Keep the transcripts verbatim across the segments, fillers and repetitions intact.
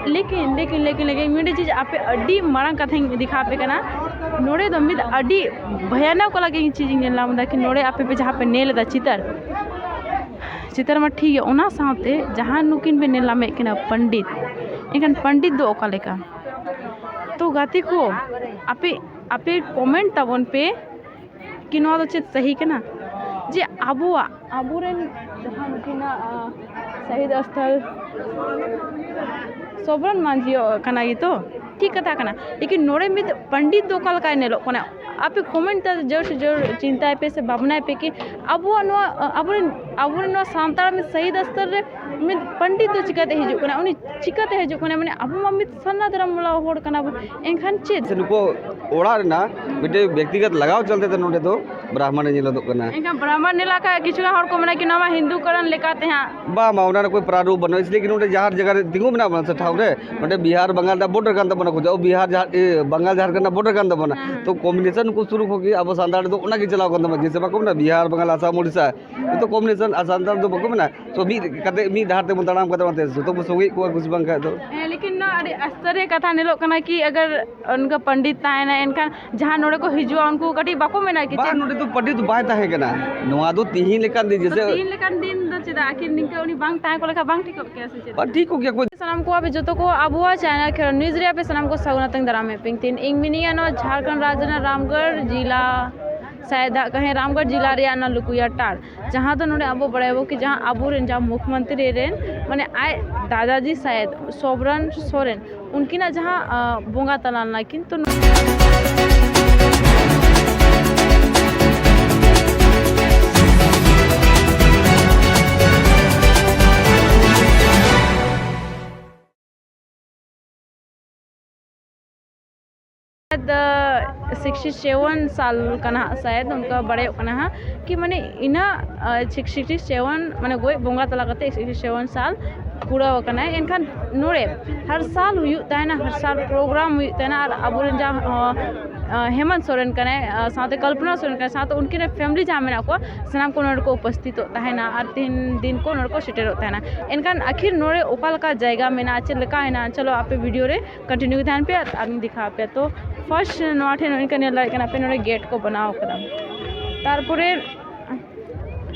ᱞᱮᱠᱤᱱ ᱞᱮᱠᱤᱱ ᱞᱮᱠᱤᱱ ᱞᱮᱠᱤᱱ ᱢᱤᱫᱴᱮᱡ ᱪᱤᱡᱽ ᱟᱯᱮ ᱟᱹᱰᱤ ᱢᱟᱨᱟᱝ ᱠᱟᱛᱷᱟᱧ ᱫᱮᱠᱷᱟᱣ ᱟᱯᱮ ᱠᱟᱱᱟ᱾ ᱱᱚᱰᱮ ᱫᱚ ᱢᱤᱫ ᱟᱹᱰᱤ ᱵᱷᱚᱭᱟᱱᱚᱠ ᱞᱟᱹᱜᱤᱫ ᱪᱤᱡᱽ ᱤᱧ ᱧᱮᱞ ᱧᱟᱢ ᱮᱫᱟ ᱠᱤ ᱱᱚᱰᱮ ᱟᱯᱮ ᱯᱮ ᱡᱟᱦᱟᱸ ᱯᱮ ᱧᱮᱞ ᱮᱫᱟ ᱪᱤᱛᱟᱹᱨ, ᱪᱤᱛᱟᱹᱨ ᱢᱟ ᱴᱷᱤᱠ ᱜᱮᱭᱟ, ᱚᱱᱟ ᱥᱟᱶᱛᱮ ᱡᱟᱦᱟᱸ ᱱᱩᱠᱤᱱ ᱯᱮ ᱧᱮᱞ ᱧᱟᱢᱮᱫ ᱠᱤᱱᱟ ᱯᱚᱱᱰᱤᱛ, ᱮᱱᱠᱷᱟᱱ ᱯᱚᱱᱰᱤᱛ ᱫᱚ ᱚᱠᱟ ᱞᱮᱠᱟ? ᱛᱚ ᱜᱟᱛᱮ ᱠᱚ, ᱟᱯᱮ ᱟᱯᱮ ᱠᱚᱢᱮᱱᱴ ᱛᱟᱵᱚᱱ ᱯᱮ ᱠᱤ ᱱᱚᱣᱟ ᱫᱚ ᱪᱮᱫ ᱥᱟᱹᱦᱤ ᱠᱟᱱᱟ ᱡᱮ ᱟᱵᱚᱣᱟᱜ, ᱟᱵᱚᱨᱮᱱ ᱡᱟᱦᱟᱸ ᱱᱩᱠᱤᱱᱟᱜ ᱥᱟᱹᱦᱤᱫ ᱥᱛᱷᱚᱞ ᱥᱚᱵᱨᱚᱱ ᱢᱟᱹᱡᱷᱤ ᱠᱟᱱᱟ ᱜᱮᱛᱚ, ᱴᱷᱤᱠ ᱠᱟᱛᱷᱟ ᱠᱟᱱᱟ᱾ ᱞᱮᱠᱤᱱ ᱱᱚᱰᱮ ᱢᱤᱫ ᱯᱚᱱᱰᱤᱛ ᱫᱚ ᱚᱠᱟ ᱞᱮᱠᱟᱭ ᱧᱮᱞᱚᱜ ᱠᱟᱱᱟ? ᱟᱯᱮ ᱠᱚᱢᱮᱱᱴ ᱛᱮ ᱡᱳᱨ ᱥᱮ ᱡᱳᱨ ᱪᱤᱱᱛᱟᱭ ᱯᱮ ᱥᱮ ᱵᱷᱟᱵᱽᱱᱟᱭ ᱯᱮ ᱠᱤ ᱟᱵᱚᱣᱟᱜ ᱱᱚᱣᱟ, ᱟᱵᱚᱨᱮᱱ ᱟᱵᱚᱨᱮᱱ ᱱᱚᱣᱟ ᱥᱟᱱᱛᱟᱲ ᱢᱤᱫ ᱥᱟᱹᱦᱤᱫ ᱥᱛᱷᱚᱞ ᱨᱮ ᱢᱤᱫ ᱯᱚᱱᱰᱤᱛ ᱫᱚ ᱪᱤᱠᱟᱹᱛᱮ ᱦᱤᱡᱩᱜ ᱠᱟᱱᱟ? ᱩᱱᱤ ᱪᱤᱠᱟᱹᱛᱮ ᱦᱤᱡᱩᱜ ᱠᱟᱱᱟ? ᱢᱟᱱᱮ ᱟᱵᱚ ᱢᱟ ᱢᱤᱫ ᱥᱟᱨᱱᱟ ᱫᱷᱚᱨᱚᱢ ᱵᱟᱞᱟ ᱦᱚᱲ ᱠᱟᱱᱟ ᱵᱚᱱ, ᱮᱱᱠᱷᱟᱱ ᱪᱮᱫ? ᱥᱮ ᱱᱩᱠᱩ ᱚᱲᱟᱜ ᱨᱮᱱᱟᱜ ᱢᱤᱫᱴᱮᱡ ᱵᱮᱠᱛᱤᱜᱚᱛ ᱞᱟᱜᱟᱣ ᱪᱚᱞᱛᱮ ᱛᱮ ᱱᱚᱰᱮ ᱫᱚ ᱵᱨᱟᱦᱢᱚᱬ ᱧᱮᱞᱚᱜᱚᱜ ᱠᱟᱱᱟ᱾ ᱮᱱᱠᱷᱟᱱ ᱵᱨᱟᱦᱢᱚᱬ ᱧᱮᱞ ᱞᱮᱠᱷᱟᱱ ᱠᱤᱪᱷᱩ ᱜᱟᱱ ᱦᱚᱲ ᱠᱚ ᱢᱮᱱᱟ ᱠᱤ ᱱᱚᱣᱟ ᱢᱟ ᱦᱤᱱᱫᱩ ᱠᱚᱨᱮᱱ ᱞᱮᱠᱟᱛᱮ ᱦᱟᱸᱜ᱾ ᱵᱟᱝ, ᱵᱟᱝ, ᱚᱱᱟ ᱨᱮ ᱠᱳᱭ ᱯᱨᱟᱨᱩᱯ ᱵᱟᱹᱱᱩᱜᱼᱟ, ᱤᱥᱞᱤᱭᱮ ᱠᱤ ᱱᱚᱰᱮ ᱡᱟᱦᱟᱸ ᱡᱟᱭᱜᱟ ᱨᱮ ᱛᱤᱸᱜᱩ ᱢᱮᱱᱟᱜ ᱵᱚᱱᱟ ᱥᱮ ᱴᱷᱟᱶ ᱨᱮ, ᱱᱚᱰᱮ ᱵᱤᱦᱟᱨ ᱵᱟᱝᱜᱟᱞ ᱨᱮᱱᱟᱜ ᱵᱚᱰᱟᱨ ᱠᱟᱱ ᱛᱟᱵᱚᱱᱟ, ᱠᱚ ᱡᱟᱣ ᱵᱤᱦᱟᱨ ᱡᱟᱦᱟᱸ, ᱮ, ᱵᱟᱝᱜᱟᱞ ᱡᱷᱟᱲᱠᱷᱚᱸᱰ ᱨᱮᱱᱟᱜ ᱵᱚᱰᱟᱨ ᱠᱟᱱ ᱛᱟᱵᱚᱱᱟ᱾ ᱦᱮᱸ᱾ ᱛᱚ ᱠᱚᱢᱵᱤᱱᱮᱥᱚᱱ ᱱᱩᱠᱩ ᱥᱩᱨᱩ ᱠᱷᱚᱱ ᱜᱮ ᱟᱵᱚ ᱥᱟᱱᱛᱟᱲ ᱫᱚ ᱚᱱᱟ ᱜᱮ ᱪᱟᱞᱟᱣ ᱠᱟᱱ ᱛᱟᱵᱚᱱᱟ, ᱡᱮᱭᱥᱮ ᱵᱟᱠᱚ ᱢᱮᱱᱟ ᱵᱤᱦᱟᱨ, ᱵᱟᱝᱜᱟᱞ, ᱟᱥᱟᱢ, ᱳᱰᱤᱥᱟ, ᱡᱚᱛᱚ ᱠᱚᱢᱵᱤᱱᱮᱥᱚᱱ ᱟᱨ ᱥᱟᱱᱛᱟᱲ ᱫᱚ ᱵᱟᱠᱚ ᱢᱮᱱᱟ, ᱛᱚ ᱢᱤᱫ ᱠᱟᱛᱮ ᱢᱤᱫ ᱰᱟᱦᱟᱨ ᱛᱮᱵᱚᱱ ᱛᱟᱲᱟᱢ ᱠᱟᱫᱟ, ᱚᱱᱟᱛᱮ ᱡᱚᱛᱚ ᱵᱚᱱ ᱥᱚᱸᱜᱮ ᱠᱚᱣᱟ ᱠᱩᱥᱤ ᱵᱟᱝ ᱠᱷᱟᱡ ᱫᱚ᱾ ᱦᱮᱸ, ᱞᱮᱠᱤᱱ ᱱᱚᱣᱟ ᱟᱹᱰᱤ ᱟᱥᱪᱚᱨᱡᱚ ᱠᱟᱛᱷᱟ ᱧᱮᱞᱚᱜ ᱠᱟᱱᱟ ᱠᱤ ᱟᱜᱟᱨ ᱚᱱᱠᱟ ᱯᱚᱱᱰᱤᱛ ᱛᱟᱦᱮᱱᱟ, ᱮᱱᱠᱷᱟᱱ ᱡᱟᱦᱟᱸ ᱱᱚᱰᱮ ᱠᱚ ᱦᱤᱡᱩᱜᱼᱟ ᱩᱱᱠᱩ ᱠᱟᱹᱴᱤᱡ ᱵᱟᱠᱚ ᱢᱮᱱᱟ ᱠᱤ ᱵᱟᱝ, ᱪᱮᱫ? ᱱᱚᱰᱮ ᱫᱚ ᱯᱚᱱᱰᱤᱛ ᱫᱚ ᱵᱟᱭ ᱛᱟᱦᱮᱸ ᱠᱟᱱᱟ᱾ ᱱᱚᱣᱟ ᱫᱚ ᱛᱤᱦᱤᱧ ᱞᱮᱠᱟᱱ ᱫᱤᱱ, ᱛᱚ ᱡᱮᱭᱥᱮ ᱛᱤᱦᱤᱧ ᱞᱮᱠᱟᱱ ᱫᱤᱱ ᱫᱚ ᱪᱮᱫᱟᱜ ᱟᱹᱠᱤᱱ ᱱᱤᱝᱠᱟᱹ ᱩᱱᱤ ᱵᱟᱝ ᱛᱟᱦᱮᱸ ᱠᱚᱜ ᱞᱮᱠᱷᱟᱱ ᱵᱟᱝ ᱴᱷᱤᱠᱚᱜ ᱠᱮᱭᱟ ᱥᱮ ᱪᱮᱫ? ᱵᱟᱝ ᱴᱷᱤᱠᱚᱜ ᱜᱮᱭᱟ, ᱠᱳᱭ ᱥᱟᱱᱟᱢ ᱠᱚ ᱟᱯᱮ ᱡᱚᱛᱚ ᱠᱚ ᱟᱵᱚᱣᱟᱜ ᱪᱮᱱᱮᱞ ᱠᱷᱮᱨᱣᱟᱞ ᱱᱤᱭᱩᱡᱽ ᱨᱮ ᱟᱯᱮ ᱥᱟᱱᱟᱢ ᱠᱚ ᱥᱟᱹᱜᱩᱱ ᱟᱛᱮᱧ ᱫᱟᱨᱟᱢᱮᱫ ᱯᱮ ᱛᱤᱧ᱾ ᱤᱧ ᱢᱤᱱᱟᱹᱧᱟ ᱱᱚᱣᱟ ᱡᱷᱟᱲᱠᱷᱚᱸᱰ ᱨᱟᱡᱽ ᱨᱮᱱᱟᱜ ᱨᱟᱢᱜᱚᱲ ᱡᱮᱞᱟ, ᱥᱟᱭᱫᱟ ᱠᱟᱦᱮ ᱨᱟᱢᱜᱚᱲ ᱡᱮᱞᱟ ᱨᱮᱭᱟᱜ ᱱᱚᱣᱟ ᱞᱩᱠᱩᱭᱟ ᱴᱟᱲ, ᱡᱟᱦᱟᱸ ᱫᱚ ᱱᱚᱰᱮ ᱟᱵᱚ ᱵᱟᱲᱟᱭᱟᱵᱚ ᱠᱤ ᱡᱟᱦᱟᱸ ᱟᱵᱚᱨᱮᱱ ᱡᱟᱦᱟᱸ ᱢᱩᱠᱷᱭᱚᱢᱚᱱᱛᱨᱤ ᱨᱮᱱ ᱢᱟᱱᱮ ᱟᱡ ᱫᱟᱫᱟᱡᱤ ᱥᱟᱭᱮᱫ ᱥᱚᱵᱨᱟᱱ ᱥᱚᱨᱮᱱ ᱩᱱᱠᱤᱱᱟᱜ ᱡᱟᱦᱟᱸ, ᱟᱸ, ᱵᱚᱸᱜᱟ ᱛᱟᱞᱟ ᱞᱮᱱᱟ ᱠᱤᱱ᱾ ᱛᱚ ᱥᱟᱭᱮᱫ, ᱥᱤᱠᱥᱴᱤ ᱥᱮᱵᱷᱮᱱ ᱥᱟᱞ ᱠᱟᱱᱟ ᱦᱟᱸᱜ, ᱥᱟᱭᱮᱫ ᱚᱱᱠᱟ ᱵᱟᱲᱟᱭᱚᱜ ᱠᱟᱱᱟ ᱦᱟᱸᱜ ᱠᱤ ᱢᱟᱱᱮ ᱤᱱᱟᱹ, ᱟᱸ, ᱥᱤᱠᱥᱴᱤ ᱥᱮᱵᱷᱮᱱ ᱢᱟᱱᱮ ᱜᱚᱡ ᱵᱚᱸᱜᱟ ᱛᱟᱞᱟ ᱠᱟᱛᱮ ᱥᱤᱠᱥᱴᱤ ᱥᱮᱵᱷᱮᱱ ᱥᱟᱞ ᱠᱩᱲᱟᱹᱣ ᱟᱠᱟᱱᱟᱭ᱾ ᱮᱱᱠᱷᱟᱱ ᱱᱚᱰᱮ ᱦᱟᱨ ᱥᱟᱞ ᱦᱩᱭᱩᱜ ᱛᱟᱦᱮᱱᱟ, ᱦᱟᱨ ᱥᱟᱞ ᱯᱨᱳᱜᱨᱟᱢ ᱦᱩᱭᱩᱜ ᱛᱟᱦᱮᱱᱟ᱾ ᱟᱨ ᱟᱵᱚᱨᱮᱱ ᱡᱟᱦᱟᱸ, ᱟᱸ, ᱟᱸ, ᱦᱮᱢᱚᱱᱛ ᱥᱚᱨᱮᱱ ᱠᱟᱱᱟᱭ, ᱟᱸ, ᱥᱟᱶᱛᱮ ᱠᱚᱞᱯᱚᱱᱟ ᱥᱚᱨᱮᱱ ᱠᱟᱱᱟᱭ, ᱥᱟᱶᱛᱮ ᱩᱱᱠᱤᱱ ᱨᱮᱱ ᱯᱷᱮᱢᱤᱞᱤ ᱡᱟᱦᱟᱸ ᱢᱮᱱᱟᱜ ᱠᱚᱣᱟ, ᱥᱟᱱᱟᱢ ᱠᱚ ᱱᱚᱰᱮ ᱠᱚ ᱩᱯᱚᱥᱛᱷᱤᱛᱚᱜ ᱛᱟᱦᱮᱱᱟ ᱟᱨ ᱛᱤᱱ ᱫᱤᱱ ᱠᱚ ᱱᱚᱰᱮ ᱠᱚ ᱥᱮᱴᱮᱨᱚᱜ ᱛᱟᱦᱮᱱᱟ᱾ ᱮᱱᱠᱷᱟᱱ ᱟᱹᱠᱷᱤᱨ ᱱᱚᱰᱮ ᱚᱠᱟ ᱞᱮᱠᱟ ᱡᱟᱭᱜᱟ ᱢᱮᱱᱟᱜᱼᱟ, ᱪᱮᱫ ᱞᱮᱠᱟ ᱦᱮᱱᱟᱜᱼᱟ, ᱪᱚᱞᱚ ᱟᱯᱮ ᱵᱷᱤᱰᱤᱭᱳ ᱨᱮ ᱠᱚᱱᱴᱤᱱᱤᱭᱩ ᱛᱟᱦᱮᱱ ᱯᱮ, ᱟᱨ ᱟᱨᱤᱧ ᱫᱮᱠᱷᱟᱣ ᱟᱯᱮᱭᱟ᱾ ᱛᱚ ᱯᱷᱟᱨᱥᱴ ᱱᱚᱣᱟ ᱴᱷᱮᱱ ᱱᱚᱜᱼᱚᱭ ᱧᱮᱞ ᱫᱟᱲᱮᱭᱟᱜ ᱠᱟᱱᱟ ᱯᱮ, ᱱᱚᱰᱮ ᱜᱮᱴ ᱠᱚ ᱵᱮᱱᱟᱣ ᱟᱠᱟᱫᱟ᱾ ᱛᱟᱨᱯᱚᱨᱮ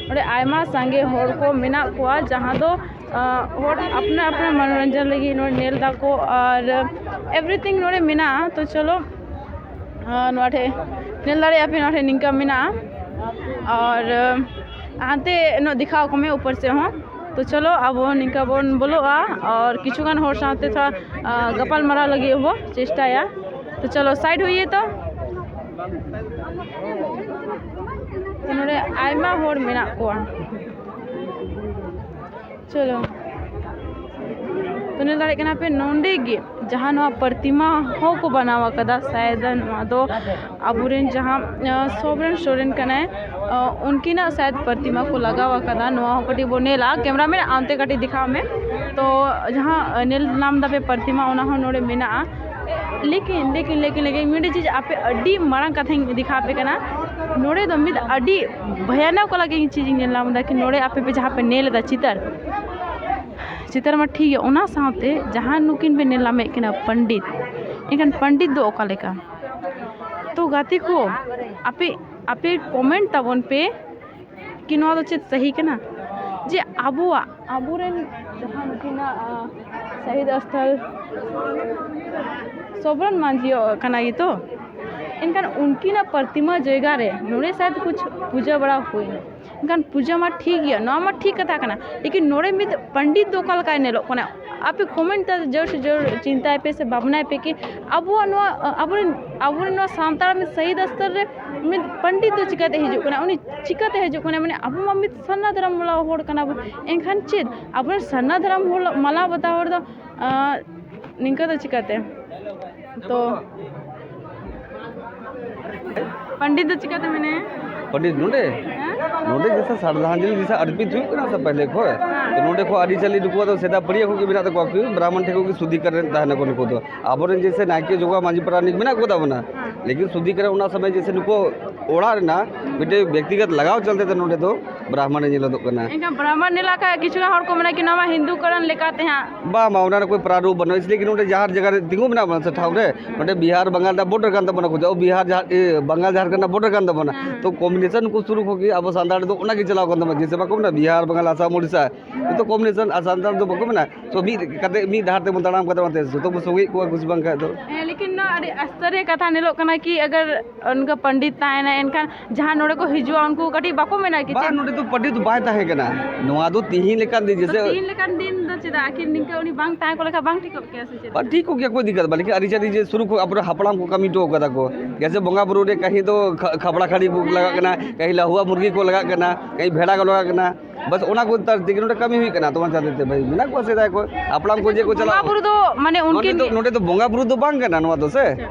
ᱚᱸᱰᱮ ᱟᱭᱢᱟ ᱥᱟᱸᱜᱮ ᱦᱚᱲ ᱠᱚ ᱢᱮᱱᱟᱜ ᱠᱚᱣᱟ, ᱡᱟᱦᱟᱸ ᱫᱚ, ᱟᱸ, ᱦᱚᱲ ᱟᱯᱱᱟ ᱟᱯᱱᱟ ᱢᱚᱱᱳᱨᱚᱧᱡᱚᱱ ᱞᱟᱹᱜᱤᱫ ᱱᱚᱰᱮ ᱧᱮᱞ ᱫᱟᱠᱚ ᱟᱨ everything ᱱᱚᱰᱮ ᱢᱮᱱᱟᱜᱼᱟ᱾ ᱛᱚ ᱪᱚᱞᱚ, ᱟᱸ, ᱱᱚᱣᱟ ᱴᱷᱮᱡ ᱧᱮᱞ ᱫᱟᱲᱮᱭᱟᱜᱼᱟ ᱯᱮ, ᱱᱚᱣᱟ ᱴᱷᱮᱡ ᱱᱤᱝᱠᱟ ᱢᱮᱱᱟᱜᱼᱟ᱾ ᱟᱨ, ᱟᱸ, ᱦᱟᱱᱛᱮ ᱧᱚᱜ ᱫᱮᱠᱷᱟᱣ ᱠᱚᱢᱮ ᱩᱯᱚᱨ ᱥᱮᱫ ᱦᱚᱸ᱾ ᱛᱚ ᱪᱚᱞᱚ ᱟᱵᱚ ᱱᱤᱝᱠᱟ ᱵᱚᱱ ᱵᱚᱞᱚᱜᱼᱟ ᱟᱨ ᱠᱤᱪᱷᱩ ᱜᱟᱱ ᱦᱚᱲ ᱥᱟᱶᱛᱮ ᱛᱷᱚᱲᱟ, ᱟᱸ, ᱜᱟᱯᱟᱞ ᱢᱟᱨᱟᱣ ᱞᱟᱹᱜᱤᱫ ᱦᱚᱸᱵᱚ ᱪᱮᱥᱴᱟᱭᱟ᱾ ᱛᱚ ᱪᱚᱞᱚ ᱥᱟᱭᱤᱰ ᱦᱩᱭ ᱛᱚ᱾ ᱱᱚᱰᱮ ᱟᱭᱢᱟ ᱦᱚᱲ ᱢᱮᱱᱟᱜ ᱠᱚᱣᱟ᱾ ᱪᱚᱞᱚ, ᱛᱚ ᱧᱮᱞ ᱫᱟᱲᱮᱭᱟᱜ ᱠᱟᱱᱟ ᱯᱮ, ᱱᱚᱰᱮ ᱜᱮ ᱡᱟᱦᱟᱸ ᱱᱚᱣᱟ ᱯᱨᱚᱛᱤᱢᱟ ᱦᱚᱸ ᱠᱚ ᱵᱮᱱᱟᱣ ᱟᱠᱟᱫᱟ, ᱥᱟᱭᱟᱫ ᱱᱚᱣᱟ ᱫᱚ ᱟᱵᱚᱨᱮᱱ ᱡᱟᱦᱟᱸ, ᱟᱸ, ᱥᱚᱵᱨᱚᱱ ᱥᱚᱨᱮᱱ ᱠᱟᱱᱟᱭ, ᱟᱸ, ᱩᱱᱠᱤᱱᱟᱜ ᱥᱟᱭᱟᱫ ᱯᱨᱚᱛᱤᱢᱟ ᱠᱚ ᱞᱟᱜᱟᱣ ᱟᱠᱟᱫᱟ᱾ ᱱᱚᱣᱟ ᱦᱚᱸ ᱠᱟᱹᱴᱤᱡ ᱵᱚᱱ ᱧᱮᱞᱟ, ᱠᱮᱢᱨᱟᱢᱮᱱ ᱚᱱᱛᱮ ᱠᱟᱹᱴᱤᱡ ᱫᱮᱠᱷᱟᱣ ᱢᱮ᱾ ᱛᱚ ᱡᱟᱦᱟᱸ, ᱟᱸ, ᱧᱮᱞ ᱧᱟᱢ ᱫᱟᱯᱮ ᱯᱨᱚᱛᱤᱢᱟ, ᱚᱱᱟ ᱦᱚᱸ ᱱᱚᱰᱮ ᱢᱮᱱᱟᱜᱼᱟ᱾ ᱞᱮᱠᱤᱱ, ᱞᱮᱠᱤᱱ, ᱞᱮᱠᱤᱱ, ᱞᱮᱠᱤᱱ, ᱢᱤᱫᱴᱮᱡ ᱪᱤᱡᱽ ᱟᱯᱮ ᱟᱹᱰᱤ ᱢᱟᱨᱟᱝ ᱠᱟᱛᱷᱟᱧ ᱫᱮᱠᱷᱟᱣ ᱟᱯᱮ ᱠᱟᱱᱟ᱾ ᱱᱚᱰᱮ ᱫᱚ ᱢᱤᱫ ᱟᱹᱰᱤ ᱵᱷᱚᱭᱟᱱᱚᱠ ᱞᱮᱠᱟ ᱪᱤᱡᱽ ᱤᱧ ᱧᱮᱞ ᱧᱟᱢ ᱮᱫᱟ ᱠᱤ ᱱᱚᱰᱮ ᱟᱯᱮ ᱯᱮ ᱡᱟᱦᱟᱸ ᱯᱮ ᱧᱮᱞ ᱮᱫᱟ ᱪᱤᱛᱟᱹᱨ, ᱪᱤᱛᱟᱹᱨ ᱢᱟ ᱴᱷᱤᱠ ᱜᱮᱭᱟ, ᱚᱱᱟ ᱥᱟᱶᱛᱮ ᱡᱟᱦᱟᱸ ᱱᱩᱠᱤᱱ ᱯᱮ ᱧᱮᱞ ᱧᱟᱢᱮᱫ ᱠᱤᱱᱟ ᱯᱚᱱᱰᱤᱛ, ᱮᱱᱠᱷᱟᱱ ᱯᱚᱱᱰᱤᱛ ᱫᱚ ᱚᱠᱟ ᱞᱮᱠᱟ? ᱛᱚ ᱜᱟᱛᱮ ᱠᱚ, ᱟᱯᱮ, ᱟᱯᱮ ᱠᱚᱢᱮᱱᱴ ᱛᱟᱵᱚᱱ ᱯᱮ ᱠᱤ ᱱᱚᱣᱟ ᱫᱚ ᱪᱮᱫ ᱥᱟᱹᱦᱤ ᱠᱟᱱᱟ ᱡᱮ ᱟᱵᱚᱣᱟᱜ, ᱟᱵᱚᱨᱮᱱ ᱡᱟᱦᱟᱸ ᱱᱩᱠᱤᱱᱟᱜ, ᱟᱸ, ᱥᱟᱹᱦᱤᱫ ᱥᱛᱷᱚᱞ ᱥᱚᱵᱨᱚᱱ ᱢᱟᱹᱡᱷᱤ ᱠᱟᱱᱟ ᱜᱮᱛᱚ, ᱮᱱᱠᱷᱟᱱ ᱩᱱᱠᱤᱱᱟᱜ ᱯᱨᱚᱛᱤᱢᱟ ᱡᱟᱭᱜᱟ ᱨᱮ ᱱᱚᱰᱮ ᱥᱟᱭᱟᱫ ᱠᱩᱪ ᱯᱩᱡᱟᱹ ᱵᱟᱲᱟ ᱦᱩᱭᱱᱟ᱾ ᱮᱱᱠᱷᱟᱱ ᱯᱩᱡᱟᱹ ᱢᱟ ᱴᱷᱤᱠ ᱜᱮᱭᱟ, ᱱᱚᱣᱟ ᱢᱟ ᱴᱷᱤᱠ ᱠᱟᱛᱷᱟ ᱠᱟᱱᱟ, ᱞᱮᱠᱤᱱ ᱱᱚᱰᱮ ᱢᱤᱫ ᱯᱚᱱᱰᱤᱛ ᱫᱚ ᱚᱠᱟ ᱞᱮᱠᱟᱭ ᱧᱮᱞᱚᱜ ᱠᱟᱱᱟ? ᱟᱯᱮ ᱠᱚᱢᱮᱱᱴ ᱛᱮ ᱡᱳᱨ ᱥᱮ ᱡᱳᱨ ᱪᱤᱱᱛᱟᱭ ᱯᱮ ᱥᱮ ᱵᱷᱟᱵᱽᱱᱟᱭ ᱯᱮ ᱠᱤ ᱟᱵᱚᱣᱟᱜ ᱱᱚᱣᱟ, ᱟᱵᱚᱨᱮᱱ, ᱟᱵᱚᱨᱮᱱ ᱱᱚᱣᱟ ᱥᱟᱱᱛᱟᱲ ᱢᱤᱫ ᱥᱟᱹᱦᱤᱫ ᱥᱛᱷᱚᱞ ᱨᱮ ᱢᱤᱫ ᱯᱚᱱᱰᱤᱛ ᱫᱚ ᱪᱤᱠᱟᱹᱛᱮ ᱦᱤᱡᱩᱜ ᱠᱟᱱᱟ? ᱩᱱᱤ ᱪᱤᱠᱟᱹᱛᱮ ᱦᱤᱡᱩᱜ ᱠᱟᱱᱟ? ᱢᱟᱱᱮ ᱟᱵᱚ ᱢᱟ ᱢᱤᱫ ᱥᱟᱨᱱᱟ ᱫᱷᱚᱨᱚᱢ ᱵᱟᱞᱟ ᱦᱚᱲ ᱠᱟᱱᱟ ᱵᱚᱱ, ᱮᱱᱠᱷᱟᱱ ᱪᱮᱫ ᱟᱵᱚᱨᱮᱱ ᱥᱟᱨᱱᱟ ᱫᱷᱚᱨᱚᱢ ᱦᱚᱲ ᱢᱟᱞᱟ ᱵᱟᱛᱟ ᱦᱚᱲ ᱫᱚ, ᱟᱸ, ᱱᱤᱝᱠᱟᱹ ᱫᱚ ᱪᱤᱠᱟᱹᱛᱮ? ᱛᱚ ᱯᱚᱱᱰᱤᱛ ᱫᱚ ᱪᱤᱠᱟᱹᱛᱮ ᱢᱮᱱᱟᱭᱟ? पंडित नोंडे? नोंडे जैसे श्रद्धांजलि जैसे अर्पित हुई ना सब पहले को, तो नोंडे को आदि चली नुकु तो सेदा पड़िया को भी बिना तो को ब्राह्मण थे को की शुद्धिकरण तहन को नुकु तो। आबोरेन जैसे नायके जोगा मांझी पारानिक मेना को दाबना, लेकिन शुद्धिकरण उना समय जैसे नुकु ओड़ा रे ना बेटे व्यक्तिगत लगाव चलते थे नोंडे तो ब्राह्मण ने ᱧᱮᱞᱚᱜ ᱠᱟᱱᱟ। ᱮᱱᱠᱷᱟᱱ ᱵᱨᱟᱦᱢᱚᱬ ᱧᱮᱞ ᱟᱠᱟᱫ ᱠᱤᱪᱷᱩ ᱜᱟᱱ ᱦᱚᱲ ᱠᱚ ᱢᱮᱱᱟ ᱠᱤ ᱱᱚᱣᱟ ᱢᱟ ᱦᱤᱱᱫᱩ ᱠᱚᱨᱮᱱ ᱞᱮᱠᱟᱛᱮ ᱦᱟᱸᱜ᱾ ᱵᱟᱝ, ᱵᱟᱝ, ᱚᱱᱟ ᱨᱮ ᱠᱳᱭ ᱯᱨᱟᱨᱩᱯ ᱵᱟᱹᱱᱩᱜᱼᱟ, ᱤᱥᱞᱤᱭᱮ ᱠᱤ ᱱᱚᱰᱮ ᱡᱟᱦᱟᱸ ᱡᱟᱭᱜᱟ ᱨᱮ ᱛᱤᱸᱜᱩ ᱢᱮᱱᱟᱜ ᱵᱚᱱᱟ ᱥᱮ ᱴᱷᱟᱶ ᱨᱮ, ᱱᱚᱰᱮ ᱵᱤᱦᱟᱨ ᱵᱟᱝᱜᱟᱞ ᱨᱮᱱᱟᱜ border ᱠᱟᱱ ᱛᱟᱵᱚᱱᱟ, ᱠᱷᱩᱫᱟ ᱵᱤᱦᱟᱨ ᱡᱷᱟᱲ-, ᱮ, ᱵᱟᱝᱜᱟᱞ ᱡᱷᱟᱲᱠᱷᱚᱸᱰ ᱨᱮᱱᱟᱜ border ᱠᱟᱱ ᱛᱟᱵᱚᱱᱟ᱾ ᱦᱮᱸ᱾ ᱛᱚ combination ᱠᱚ ᱥᱩᱨᱩ ᱠᱷᱚᱱ ᱜᱮ ᱟᱵᱚ ᱥᱟᱱᱛᱟᱲ ᱫᱚ ᱚᱱᱟ ᱜᱮ ᱪᱟᱞᱟᱣ ᱠᱟᱱ ᱛᱟᱵᱚᱱᱟ, ᱡᱮᱭᱥᱮ ᱵᱟᱠᱚ ᱢᱮᱱᱟ ᱵᱤᱦᱟᱨ, ᱵᱟᱝᱜᱟᱞ, ᱟᱥᱟᱢ, ᱳᱰᱤᱥᱟ, ᱡᱚᱛᱚ combination ᱟᱨ ᱥᱟᱱᱛᱟᱲ ᱫᱚ ᱵᱟᱠᱚ ᱢᱮᱱᱟ, ᱛᱚ ᱢᱤᱫ ᱠᱟᱛᱮ ᱢᱤᱫ ᱰᱟᱦᱟᱨ ᱛᱮᱵᱚᱱ ᱛᱟᱲᱟᱢ ᱠᱟᱫᱟ, ᱚᱱᱟᱛᱮ ᱡᱚᱛᱚ ᱵᱚᱱ ᱥᱚᱸᱜᱮ ᱠᱚᱣᱟ ᱠᱩᱥᱤ ᱵᱟᱝ ᱠᱷᱟᱡ ᱫᱚ᱾ ᱦᱮᱸ, ᱞᱮᱠᱤᱱ ᱱᱚᱣᱟ ᱟᱹᱰᱤ ᱟᱥᱪᱚᱨᱡᱚ ᱠᱟᱛᱷᱟ ᱧᱮᱞᱚᱜ ᱠᱟᱱᱟ ᱠᱤ ᱟᱜᱟᱨ ᱚᱱᱠᱟ ᱯᱚᱱᱰᱤᱛ ᱛᱟᱦᱮᱱᱟ, ᱮᱱᱠᱷᱟᱱ ᱡᱟᱦᱟᱸ ᱱᱚᱰᱮ ᱠᱚ ᱦᱤᱡᱩᱜᱼᱟ, ᱩᱱᱠᱩ ᱠᱟᱹᱴᱤᱡ ᱵᱟᱠᱚ ᱢᱮᱱᱟ ᱠᱤ ᱵᱟᱝ, ᱪᱮᱫ? ᱱᱚᱰᱮ ᱫᱚ ᱯᱚᱱᱰᱤᱛ ᱫᱚ ᱵᱟᱭ ᱛᱟᱦᱮᱸ ᱠᱟᱱᱟ᱾ ᱱᱚᱣᱟ ᱫᱚ ᱛᱤᱦᱤᱧ ᱞᱮᱠᱟᱱ ᱫᱤᱱ, ᱛᱚ ᱡᱮᱭᱥᱮ ᱛᱤᱦᱤᱧ ᱞᱮᱠᱟᱱ ᱫᱤᱱ ᱫᱚ ᱪᱮᱫᱟᱜ? ᱟᱹᱠᱤᱱ ᱱᱤᱝᱠᱟᱹ ᱩᱱᱤ ᱵᱟᱝ ᱛᱟᱦᱮᱸ ᱠᱚ ᱞᱮᱠᱷᱟᱱ ᱵᱟᱝ ᱴᱷᱤᱠᱚᱜ ᱠᱮᱭᱟ ᱥᱮ ᱪᱮᱫ? ᱵᱟᱝ ᱴᱷᱤᱠ ᱠᱚᱜ ᱜᱮᱭᱟ, ᱠᱳᱭ ᱫᱤᱠᱠᱟᱛ ᱵᱟᱝ, ᱞᱮᱠᱤᱱ ᱟᱹᱨᱤᱪᱟᱹᱞᱤ ᱡᱮ ᱥᱩᱨᱩ ᱠᱷᱚᱱ ᱟᱵᱚᱨᱮᱱ ᱦᱟᱯᱲᱟᱢ ᱠᱚ ᱠᱟᱹᱢᱤ ᱦᱚᱴᱚ ᱠᱟᱫᱟ ᱠᱚ, ᱡᱮᱭᱥᱮ ᱵᱚᱸᱜᱟ ᱵᱩᱨᱩ ᱨᱮ ᱠᱟᱹᱦᱤ ᱫᱚ ᱠᱷᱟ-, ᱠᱷᱟᱵᱲᱟ ᱠᱷᱟᱹᱲᱤ ᱠᱚ ᱞᱟᱜᱟᱜ ᱠᱟᱱᱟ, ᱠᱟᱹᱦᱤ ᱞᱟᱦᱩᱣᱟ ᱢᱩᱨᱜᱤ ᱠᱚ ᱞᱟᱜᱟᱜ ᱠᱟᱱᱟ, ᱠᱟᱹᱦᱤ ᱵᱷᱮᱲᱟ ᱠᱚ ᱞᱟᱜᱟᱜ ᱠᱟᱱᱟ, ᱵᱟᱥ ᱚᱱᱟ ᱠᱚ ᱛᱟᱨ ᱛᱮᱜᱮ ᱱᱚᱰᱮ ᱠᱟᱹᱢᱤ ᱦᱩᱭᱩᱜ ᱠᱟᱱᱟ᱾ ᱛᱚᱢᱟᱨ ᱡᱟᱛᱮ ᱛᱮ ᱵᱷᱟᱹᱭ ᱢᱮᱱᱟᱜ ᱠᱚᱣᱟ ᱥᱮᱫᱟᱭ ᱠᱚ, ᱦᱟᱯᱲᱟᱢ ᱠᱚ ᱡᱮ ᱠᱚ ᱵᱚᱸᱜᱟ ᱪᱟᱞᱟᱣ ᱵᱩᱨᱩ ᱫᱚ ᱢᱟᱱᱮ ᱱᱚᱰᱮ ᱩᱱᱠᱤᱱ ᱫᱚ, ᱱᱚᱰᱮ ᱫᱚ ᱵᱚᱸᱜᱟ ᱵᱩᱨᱩ ᱫᱚ ᱵᱟᱝ ᱠᱟᱱᱟ ᱱᱚᱣᱟ ᱫᱚ ᱥᱮ,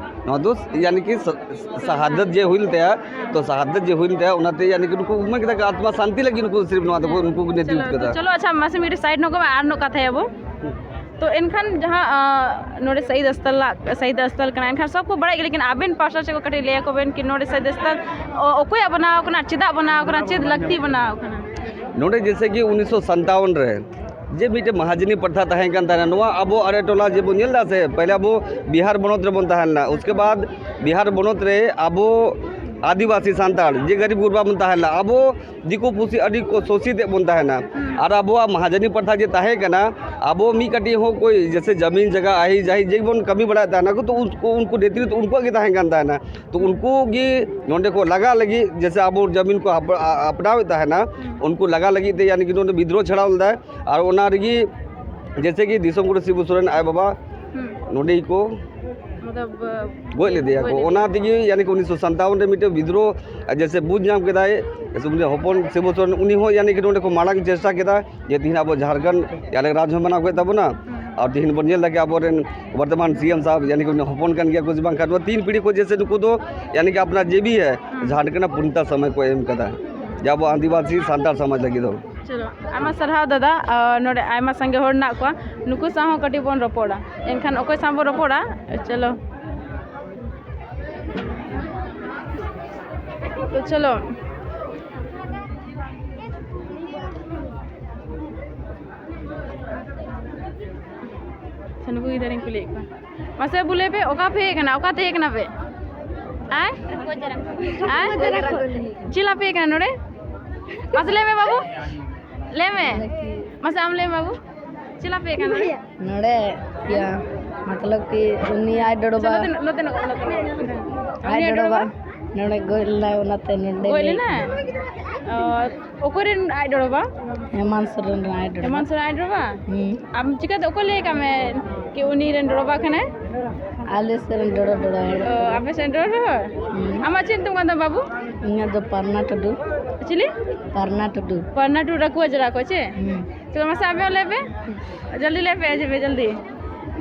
ᱱᱚᱣᱟ ᱫᱚ ᱭᱟᱱᱤ ᱠᱤ ᱥᱟ-, ᱥᱟᱦᱟᱫᱟᱛ ᱡᱮ ᱦᱩᱭ ᱞᱮᱱ ᱛᱟᱭᱟ, ᱛᱚ ᱥᱟᱦᱟᱫᱟᱛ ᱡᱮ ᱦᱩᱭ ᱞᱮᱱ ᱛᱟᱭᱟ, ᱚᱱᱟᱛᱮ ᱭᱟᱱᱤ ᱠᱤ ᱱᱩᱠᱩ ᱢᱮᱱ ᱠᱮᱫᱟ ᱠᱚ ᱟᱛᱢᱟ ᱥᱟᱱᱛᱤ ᱞᱟᱹᱜᱤᱫ ᱱᱩᱠᱩ ᱥᱤᱨᱯ ᱱᱚᱣᱟ ᱫᱚᱠᱚ, ᱱᱩᱠᱩ ᱠᱚ ᱱᱮᱛᱨᱤᱛ ᱠᱟᱫᱟ᱾ ᱪᱚᱞᱚ, ᱟᱪᱪᱷᱟ, ᱢᱟᱥᱮ ᱢᱤᱫᱴᱮᱡ side ᱧᱚᱜᱚᱜ ᱢᱮ, ᱟᱨ ᱱᱚᱝᱠᱟ ᱠᱟᱛᱷᱟᱭᱟᱵᱚ᱾ ᱛᱚ ᱮᱱᱠᱷᱟᱱ ᱡᱟᱦᱟᱸ, ᱟᱸ, ᱱᱚᱰᱮ ᱥᱟᱹᱦᱤᱫ ᱥᱛᱷᱚᱞ ᱞᱟ-, ᱥᱟᱹᱦᱤᱫ ᱥᱛᱷᱚᱞ ᱠᱟᱱᱟ, ᱮᱱᱠᱷᱟᱱ ᱥᱚᱵ ᱠᱚ ᱵᱟᱲᱟᱭ ᱜᱮᱭᱟ, ᱞᱮᱠᱤᱱ ᱟᱵᱮᱱ ᱯᱟᱦᱴᱟ ᱥᱮᱫ ᱠᱚ ᱠᱟᱹᱴᱤᱡ ᱞᱟᱹᱭ ᱟᱠᱚ ᱵᱮᱱ ᱠᱤ ᱱᱚᱰᱮ ᱥᱟᱹᱦᱤᱫ ᱥᱛᱷᱚᱞ ᱚ-, ᱚᱠᱚᱭᱟᱜ ᱵᱮᱱᱟᱣ ᱠᱟᱱᱟ, ᱪᱮᱫᱟᱜ ᱵᱮᱱᱟᱣ ᱠᱟᱱᱟ, ᱪᱮᱫ ᱞᱟᱹᱠᱛᱤ ᱵᱮᱱᱟᱣ ᱠᱟᱱᱟ? ᱱᱚᱰᱮ ᱡᱮᱭᱥᱮ ᱠᱤ ᱩᱱᱤᱥᱥᱚ ᱥᱟᱱᱛᱟᱣᱚᱱ ᱨᱮ ᱡᱮ ᱢᱤᱫᱴᱮᱱ ᱢᱟᱦᱟᱡᱚᱱᱤ ᱯᱨᱚᱛᱷᱟ ᱛᱟᱦᱮᱸ ᱠᱟᱱ ᱛᱟᱦᱮᱱᱟ, ᱱᱚᱣᱟ ᱟᱵᱚ ᱟᱲᱮ ᱴᱚᱞᱟ ᱡᱮ ᱵᱚᱱ ᱧᱮᱞ ᱮᱫᱟ ᱥᱮ, ᱯᱟᱦᱞᱮ ᱟᱵᱚ ᱵᱤᱦᱟᱨ ᱵᱚᱱᱚᱛ ᱨᱮᱵᱚᱱ ᱛᱟᱦᱮᱸ ᱞᱮᱱᱟ, ᱩᱥᱠᱮ ᱵᱟᱫ ᱵᱤᱦᱟᱨ ᱵᱚᱱᱚᱛ ᱨᱮ ᱟᱵᱚ ᱟᱹᱫᱤᱵᱟᱹᱥᱤ ᱥᱟᱱᱛᱟᱲ ᱡᱮ ᱜᱟᱨᱤᱵ ᱜᱩᱨᱵᱟ ᱵᱚᱱ ᱛᱟᱦᱮᱸ ᱞᱮᱱᱟ, ᱟᱵᱚ ᱫᱤᱠᱩ ᱯᱩᱥᱤ ᱟᱹᱰᱤ ᱠᱚ ᱥᱳᱥᱤᱛ ᱮᱫ ᱵᱚᱱ ᱛᱟᱦᱮᱱᱟ᱾ ᱟᱨ ᱟᱵᱚᱣᱟᱜ ᱢᱟᱦᱟᱡᱚᱱᱤ ᱯᱨᱚᱛᱷᱟ ᱡᱮ ᱛᱟᱦᱮᱸ ᱠᱟᱱᱟ, ᱟᱵᱚ ᱢᱤᱫ ᱠᱟᱹᱴᱤᱡ ᱦᱚᱸ ᱠᱚᱭ ᱡᱮᱭᱥᱮ ᱡᱟᱢᱤᱱ ᱡᱟᱭᱜᱟ ᱟᱦᱤ ᱡᱟᱦᱤ ᱡᱮ ᱵᱚᱱ ᱠᱟᱹᱢᱤ ᱵᱟᱲᱟᱭᱮᱫ ᱛᱟᱦᱮᱱᱟ, ᱠᱤᱱᱛᱩ ᱩᱱᱠᱩ, ᱩᱱᱠᱩ ᱱᱮᱛᱨᱤᱛᱵ ᱩᱱᱠᱩᱣᱟᱜ ᱜᱮ ᱛᱟᱦᱮᱸ ᱠᱟᱱ ᱛᱟᱦᱮᱱᱟ᱾ ᱛᱚ ᱩᱱᱠᱩ ᱜᱮ ᱱᱚᱰᱮ ᱠᱚ ᱞᱟᱜᱟ ᱞᱟᱹᱜᱤᱫ, ᱡᱮᱭᱥᱮ ᱟᱵᱚ ᱡᱟᱢᱤᱱ ᱠᱚ ᱦᱟᱯ-, ᱟ-, ᱟᱯᱱᱟᱣᱮᱫ ᱛᱟᱦᱮᱱᱟ, ᱩᱱᱠᱩ ᱞᱟᱜᱟ ᱞᱟᱹᱜᱤᱫ ᱛᱮ ᱭᱟᱱᱤ ᱠᱤ ᱱᱚᱰᱮ ᱵᱤᱫᱽᱨᱳᱦᱚ ᱪᱷᱟᱲᱟᱣ ᱞᱮᱫᱟᱭ᱾ ᱟᱨ ᱚᱱᱟ ᱨᱮᱜᱮ ᱡᱮᱭᱥᱮ ᱠᱤ ᱫᱤᱥᱚᱢ ᱜᱩᱨᱩ ᱥᱤᱵᱩ ᱥᱚᱨᱮᱱ ᱟᱡ ᱵᱟᱵᱟ ᱦᱩᱸ᱾ ᱱᱚᱰᱮ ᱜᱮᱠᱚ ᱢᱚᱛᱞᱚᱵ, ᱜᱚᱡ ᱞᱮᱫᱮᱭᱟ ᱠᱚ᱾ ᱜᱚᱡ ᱞᱮᱫᱮᱭᱟ᱾ ᱚᱱᱟ ᱛᱮᱜᱮ ᱭᱟᱱᱤ ᱠᱤ ᱩᱱᱤᱥᱥᱚ ᱥᱟᱱᱛᱟᱣᱚᱱ ᱨᱮ ᱢᱤᱫᱴᱮᱱ ᱵᱤᱫᱽᱨᱳᱦᱚ, ᱡᱮᱭᱥᱮ ᱵᱩᱡᱽ ᱧᱟᱢ ᱠᱮᱫᱟᱭ, ᱡᱮᱭᱥᱮ ᱩᱱᱤ ᱦᱚᱯᱚᱱ ᱥᱤᱵᱩ ᱥᱚᱨᱮᱱ, ᱩᱱᱤ ᱦᱚᱸ ᱭᱟᱱᱤ ᱠᱤ ᱱᱚᱰᱮ ᱠᱚ ᱢᱟᱲᱟᱝ ᱪᱮᱥᱴᱟ ᱠᱮᱫᱟ ᱡᱮ ᱛᱤᱦᱤᱧ ᱟᱵᱚ ᱡᱷᱟᱲᱠᱷᱚᱸᱰ ᱟᱞᱮ ᱨᱟᱡᱽ ᱦᱚᱸ ᱵᱮᱱᱟᱣ ᱠᱮᱫ ᱛᱟᱵᱚᱱᱟ᱾ ᱦᱩᱸ᱾ ᱟᱨ ᱛᱮᱦᱮᱧ ᱵᱚᱱ ᱧᱮᱞ ᱮᱫᱟ ᱠᱤ ᱟᱵᱚᱨᱮᱱ ᱵᱚᱨᱛᱚᱢᱟᱱ ᱥᱤ ᱮᱢ ᱥᱟᱦᱟᱵ ᱭᱟᱱᱤ ᱠᱤ ᱩᱱᱤ ᱦᱚᱯᱚᱱ ᱠᱟᱱ ᱜᱮᱭᱟ ᱠᱚ ᱥᱮ ᱵᱟᱝ, ᱠᱷᱟᱱ ᱱᱚᱣᱟ ᱛᱤᱱ ᱯᱤᱲᱦᱤ ᱠᱚ ᱡᱮᱥᱮ ᱱᱩᱠᱩ ᱫᱚ ᱭᱟᱱᱤ ᱠᱤ ᱟᱯᱱᱟᱨ ᱡᱤᱣᱤ ᱦᱮ ᱡᱷᱟᱲᱠᱷᱚᱸᱰ ᱨᱮᱱᱟᱜ ᱯᱩᱱᱛᱟ ᱥᱚᱢᱚᱭ ᱠᱚ ᱮᱢ ᱠᱟᱫᱟ, ᱡᱮ ᱟᱵᱚ ᱟᱹᱫᱤᱵᱟᱹᱥᱤ ᱥᱟᱱᱛᱟᱲ ᱥᱚᱢᱟᱡᱽ ᱞᱟᱹᱜᱤᱫ ᱫᱚ᱾ ᱪᱚᱞᱚ, ᱟᱭᱢᱟ ᱥᱟᱨᱦᱟᱣ ᱫᱟᱫᱟ᱾ ᱟᱨ ᱱᱚᱰᱮ ᱟᱭᱢᱟ ᱥᱟᱸᱜᱮ ᱦᱚᱲ ᱢᱮᱱᱟᱜ ᱠᱚᱣᱟ, ᱱᱩᱠᱩ ᱥᱟᱶ ᱦᱚᱸ ᱠᱟᱹᱴᱤᱡ ᱵᱚᱱ ᱨᱚᱯᱚᱲᱟ᱾ ᱮᱱᱠᱷᱟᱱ ᱚᱠᱚᱭ ᱥᱟᱶ ᱵᱚᱱ ᱨᱚᱯᱚᱲᱟ? ᱪᱚᱞᱚ᱾ ᱛᱚ ᱪᱚᱞᱚ᱾ ᱟᱪᱪᱷᱟ, ᱱᱩᱠᱩ ᱜᱤᱫᱽᱨᱟᱹᱧ ᱠᱩᱞᱤᱭᱮᱫ ᱠᱚᱣᱟ᱾ ᱢᱟᱥᱮ ᱵᱟᱹᱵᱩ ᱞᱟᱹᱭ ᱯᱮ, ᱚᱠᱟ ᱯᱮ ᱦᱮᱡ ᱠᱟᱱᱟ? ᱚᱠᱟ ᱛᱮ ᱦᱮᱡ ᱠᱟᱱᱟ ᱯᱮ? ᱟᱭ? ᱟᱭ? ᱪᱮᱫ ᱞᱟᱯᱮ ᱦᱮᱡ ᱠᱟᱱᱟ ᱱᱚᱰᱮ? ᱢᱟᱥᱮ ᱞᱟᱹᱭ ᱢᱮ ᱵᱟᱹᱵᱩ, ᱞᱟᱹᱭ ᱢᱮ᱾ ᱢᱟᱥᱮ ᱟᱢ ᱞᱟᱹᱭ ᱢᱮ ᱵᱟᱹᱵᱩ, ᱪᱮᱫ ᱞᱟᱯᱮ ᱦᱮᱡ ᱠᱟᱱᱟ ᱱᱚᱰᱮ? ᱱᱚᱰᱮ, ᱤᱭᱟᱹ, ᱢᱚᱛᱞᱚᱵ ᱠᱤ ᱩᱱᱤ ᱟᱡ ᱰᱚᱰᱚ ᱟᱪᱪᱷᱟ, ᱵᱟ᱾ ᱱᱚᱛᱮ, ᱱᱚᱛᱮ, ᱱᱚᱛᱮ, ᱱᱚᱛᱮ, ᱱᱚᱛᱮ᱾ ᱟᱡ ᱩᱱᱤ ᱟᱡ ᱰᱚᱰᱚ ᱰᱚᱰᱚ ᱵᱟ? ᱵᱟ? ᱱᱚᱰᱮ ᱜᱚᱡ ᱞᱮᱱᱟᱭ, ᱚᱱᱟᱛᱮ ᱱᱚᱰᱮ ᱜᱚᱡ ᱞᱮ ᱞᱮᱱᱟᱭ? ᱚ, ᱚᱠᱚᱭ ᱨᱮᱱ ᱟᱡ ᱰᱚᱰᱚ ᱵᱟ? ᱦᱮᱢᱟᱱᱛ ᱥᱚᱨᱮᱱ ᱨᱮᱱ ᱟᱡ ᱰᱚᱰᱚ ᱵᱟ᱾ ᱦᱮᱢᱟᱱᱛ ᱥᱚᱨᱮᱱ ᱟᱡ ᱰᱚᱰᱚ ᱵᱟ? ᱦᱩᱸ᱾ ᱟᱢ ᱪᱤᱠᱟᱹᱛᱮ ᱚᱠᱚᱭ ᱞᱟᱹᱭ ᱟᱠᱟᱫ ᱢᱮ ᱠᱤ ᱩᱱᱤ ᱨᱮᱱ ᱰᱚᱰᱚ ᱵᱟ ᱠᱟᱱᱟᱭ? ᱟᱞᱮ ᱥᱮᱫ ᱨᱮᱱ ᱰᱚᱰᱚ ᱰᱚᱰᱚ ᱦᱚᱲ᱾ ᱚ, ᱟᱯᱮ ᱥᱮᱫ ᱨᱮᱱ ᱰᱚᱰᱚ ᱰᱚᱰᱚ ᱦᱚᱲ? ᱦᱩᱸ᱾ ᱟᱢᱟᱜ ᱪᱮᱫ ᱧᱩᱛᱩᱢ ᱠᱟᱱ ᱛᱟᱢᱟ ᱵᱟᱹᱵᱩ? ᱤᱧᱟᱹᱜ ᱫᱚ ᱯᱟᱨᱱᱟ ᱴᱩᱰᱩ᱾ ᱪᱤᱞᱤ? ᱯᱟᱨᱱᱟ ᱴᱩᱰᱩ᱾ ᱯᱟᱨᱱᱟ ᱴᱩᱰᱩ ᱨᱟᱠᱩᱣᱟ ᱡᱮᱞᱟ ᱠᱚ ᱪᱮ? ᱦᱩᱸ᱾ ᱪᱚᱞᱚ ᱢᱟᱥᱮ ᱟᱯᱮ ᱦᱚᱸ ᱞᱟᱹᱭ ᱯᱮ᱾ ᱡᱚᱞᱫᱤ ᱞᱟᱹᱭ ᱯᱮ, ᱡᱮ ᱯᱮ ᱡᱚᱞᱫᱤ᱾